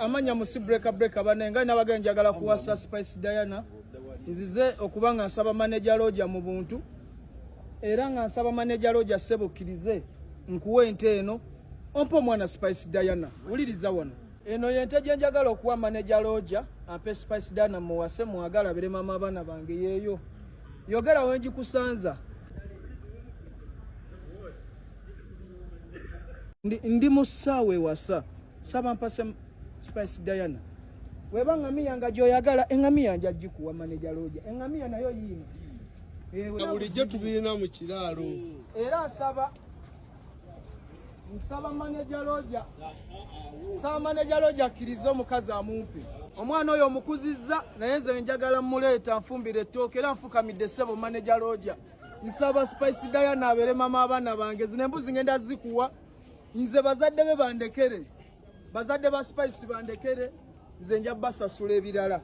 Amanya mu si breaker breaker bane nga nabagenda njagala kuwasa Spice Diana. Nzize okuba nga nsaba manager Roger mu buntu era nga nsaba manager Roger ssebo kkirize nkuwe ente eno ompe omwana Spice Diana. Wuliriza wano, eno yente gye njagala okuwa manager Roger ampe Spice Diana muwase, mwagala abere mama abaana bange. Yeeyo yogera wengikusanza. Ndi mu ssaawa ewasa, saba mpase Spice Diana. Weba ngamiya nga gyoyagala, engamiya nja gikuwa manager Roger. Engamiya nayo yiino. Bulijjo tubirina mu kiraalo. Era nsaba manager Roger, nsaba manager Roger akkirize omukazi amumpe omwana oyo omukuzizza, naye nze njagala muleeta nfumbire ettooke. Era nfukamidde ssebo manager Roger, nsaba Spice Diana abeere mama abaana bange. Zino embuzi ngenda zikuwa nze, bazadde be bandekere, bazadde ba Spice bandekere, nze nja basasula ebirala.